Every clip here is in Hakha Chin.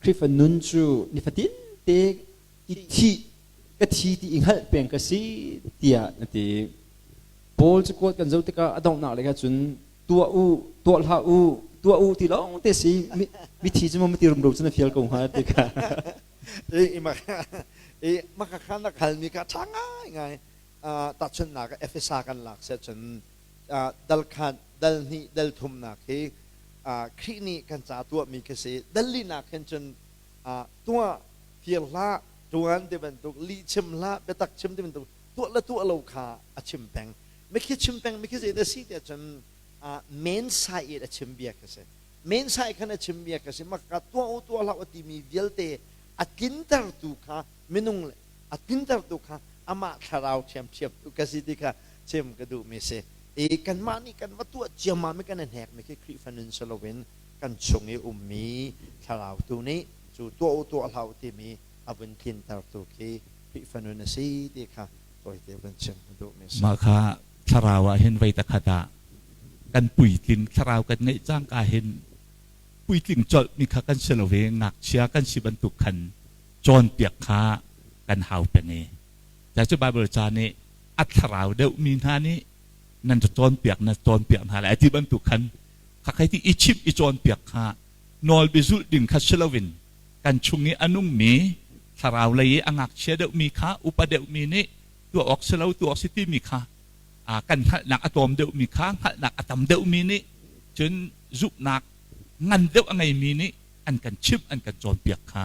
Khrihfa nun cu nifatin te i thih ka thi ti i hngalh peng ka si tiah na ti. Paul cakuat kan zoh tikah a donghnak lei cun tuah u, tuah hlah u, tuah u ti lawng te si mithi cu maw ti rumro cun a fial ko hnga ti kha. I maka kha na halmi kha ṭha ngaingai. Tahchunhnak Efesa kan lak seh cun dal khat, dal hnih, dal thumnak hi Khrih nih kan ca tuahmi khi si. Dal linak hin cun tuah fir hlah, ṭuan ti bantuk, lih chim hlah, biatak chim ti bantuk, tuah le tuah lo kha a chim peng. Mikhi chim peng, mikhi zeidah si tiah cun men sai in a chim bia khi si. Men sai khan a chim bia khi si. Maka tuah u tuah hlah u timi vialte a tlintertu kha minung le a tlintertu kha amah thlarau ṭhiamṭhiam tu ka si ti kha chim ka duhmi si. I kanmah nih kan va tuah ciammam i kan i hnekmi khi Khrihfa nun si loin kan chung i ummi thlarau tu nih cu tuah u tuah hlah u timi a vun tlintertu khi Khrihfa nun a si ti kha tawite vun chim ka duhmi a si. Mah kha thlarau ah hin voi takhat ah kan puitling thlarau kan ngeih cangka hin puitling colh mi kha kan si lo i ngakchia kan si bantuk khan cawnpiak kha kan hau peng i cu Bible ca nih a thlarau deuh mi hna nih nan cawnpiak na cawnpiak hna lai ti bantuk khan kha khai ti i chimh i cawnpiak kha nawl biazulh ding kha si loin kan chung i a nungmi thlarau lei i a ngakchia deuhmi kha upa deuhmi nih tuah awk si lo tuah awk si timi kha kan hngalhnak a tlawm deuhmi kha hngalhnak a tam deuhmi nih cun zumhnak ngan deuh a ngeimi nih an kan chimh an kan cawnpiak kha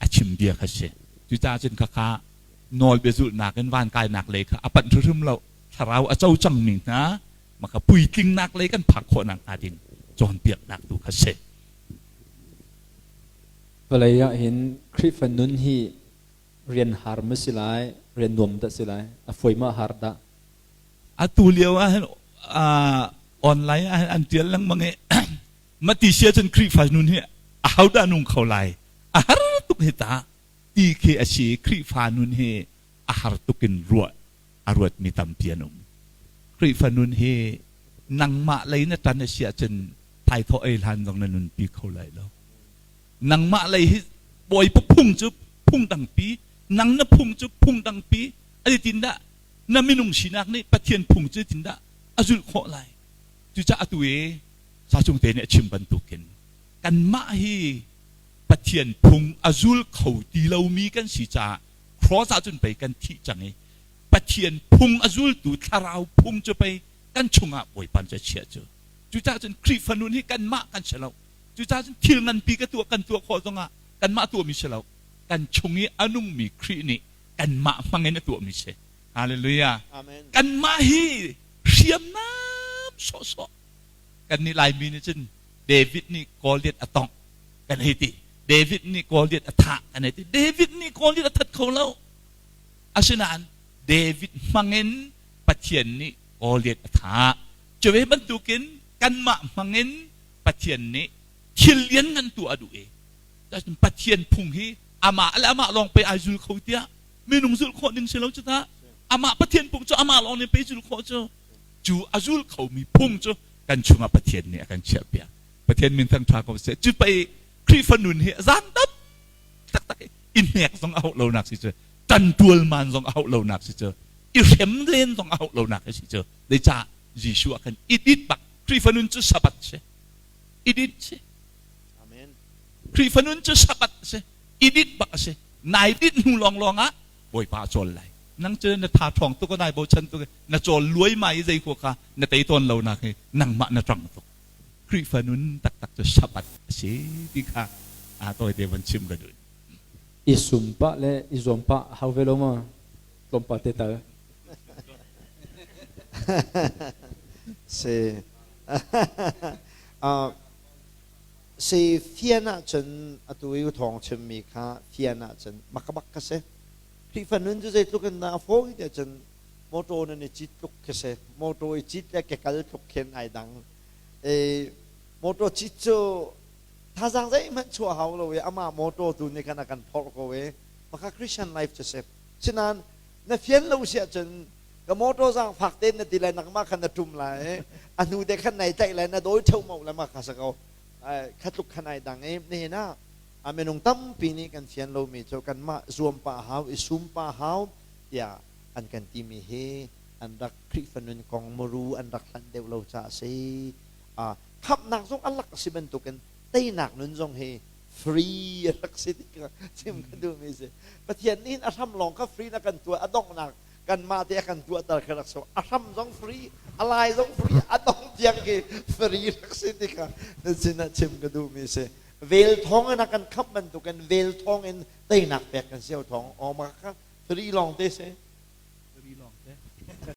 a chim bia kha si. Cucaah cun khakha nawl biazulhnak in van kainak lei kha a panh hrimhrim lo. Thlarau a co cangmi hna maka puitlingnak lei kan phak khawhnak hnga ding cawnpiaknak tu kha si. Vawlei ah hin Khrihfa nun hi rian har ma si lai, rian nuam dah si lai, a fawi ma har dah? Atu lio ah hin online ah hin an tial lengmang i mati sia cun Khrihfa nun hi a ho dah nung kho lai? A har tuk hi ta ti khi a si. Khrihfa nun hi a har tuk in ruah a ruatmi tampi an um. Khrihfa nun hi nangmah lei na ṭan a si ahcun thaithawh ei hlan zong na nunpi kho lai lo. Nangmah lei hi Bawipa phung cu phung dangpi, nang na phung cu phung dangpi, a tindah na minung sinak nih Pathian phung cu tindah a zulh khawh lai. Cucaah atu i Sacung te nih a chim bantukin kanmah hi Pathian phung a zul kho ti lomi kan si caah cross ah cun pei kan thih cang i Pathian phung a zultu thlarau phung cu pei kan chungah Bawipa cu a chiah cu. Cucaah cun Khrihfa nun hi kanmah kan si lo. Cucaah cun thil nganpi ka tuah kan tuah khawh zongah kanmah tuahmi si lo. Kan chung i a nungmi Khrih nih kanmah hmangin a tuahmi si. Hallelujah. Amen. Kanmah hi hriamnam sawhsawh kan nih Laimi nih cun David nih Goliath a tongh kan hei ti. David nih Goliath a thah kan hei ti. David nih Goliath a that kho lo. Asinain David hmangin Pathian nih Goliath a thah. Cu ve bantukin kanmah hmangin Pathian nih thil lianngan tuah a duh i Pathian phung hi amah le amah lawng pei ai zul kho tiah minung zulh khawh ning si lo cu ta. Amah Pathian phung cu amah lawng nih pei zul khawh cu. Cu a zul khomi phung cu kan chungah Pathian nih a kan chiahpiak. Pathian min thangṭha ko seh. Cu pei Khrihfa nun hi zaangdam taktak i hnek zong a hauh lonak si cu, ṭantual man zong a hauh lonak si cu, i hrem len zong a hauh lonak si cu. Zeicah Jesuh ah khan i dit bak Khrihfa nun cu Sabbath si. I dit si. Amen. Khrihfa nun cu Sabbath si. I dit bak a si. Nai dit hnu lawnglawng ah Bawipa a cawl lai. Nang cu na tha ṭhawng tuk nai bochan tuk na cawl luai ma i zei khua kha na tei tawn lo nak hi nangmah na ṭang tuk. Khrihfa nun taktak cu Sabbath a si ti kha aa tawite van chim ka duh. I sum pah le i zuam pah hau ve lo ma? Tlawmpal te tal. Si. Si fian ahcun atu i u thawng chimmi kha fian ahcun makabak ka si. Khrihfa nun cu zeitluk in dah a fawi ti ahcun motor nan i cit tluk khi si. Motor i cit le kekal tluk khin ai dang. E, motor cit cu thazaang zeihmanh chuah hau lo i amah motor tu nih khan a kan phorh ko i maka Christian life cu si. Sinain na fian lo si ahcun ka motor zaang fak tein na ti lai nangmah khan na ṭum lai a hnu te khan nai tlaih lai na dawi ṭheu lai ma kha sa ko kha tluk khan ai dang i nihin ah A minung tampi nih kan fian lomi cu kanmah zuam pah hau, i sum pah hau tiah an kan timi hi an rak Khrihfa nun kong muru an rak hlanh deuh lo caah a si. Khamhnak zong a lak a si bantukin teinak nun zong hi free a rak si ti kha chim ka duhmi si. Pathian nih a hram lawng kha free na kan tuah, a donghnak kanmah te a kan tuahter kha rak si. A hram zong free, a lai zong free, a dong tiang khi free rak si ti kha na sinah chim ka duhmi si. Vel thawng in a kan khamh bantukin vel thawng in teinak pek kan si thawng. Aw ma kha free lawng te si.